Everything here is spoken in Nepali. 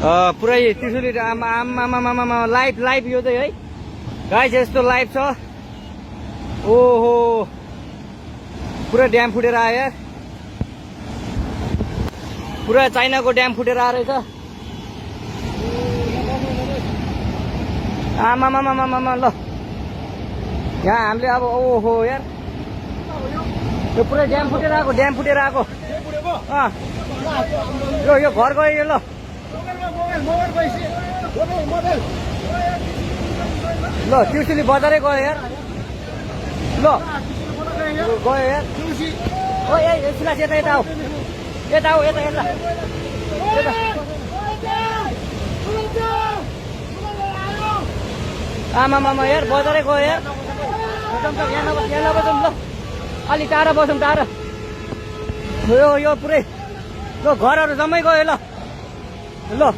पुरै त्रिशुली आमा लाइभ लाइभ यो चाहिँ है गाइस यस्तो लाइभ छ। ओहो पुरा ड्याम फुटेर आयो यार, पुरा चाइनाको ड्याम फुटेर आएर रहेछ। आमा ल यहाँ हामीले अब ओहो यार यो पुरै ड्याम फुटेर आएको यो घर गयो यो। ल ल त्रिशुली बजारै गयो यार। ल गयो यार। ओ ए सुलास यता आऊ यता आमा यार बजारै गयो यार। यहाँ नबसौँ ल, अलि टाढा बसौँ टाढा। यो पुरै ल घरहरू जम्मै गयो ल।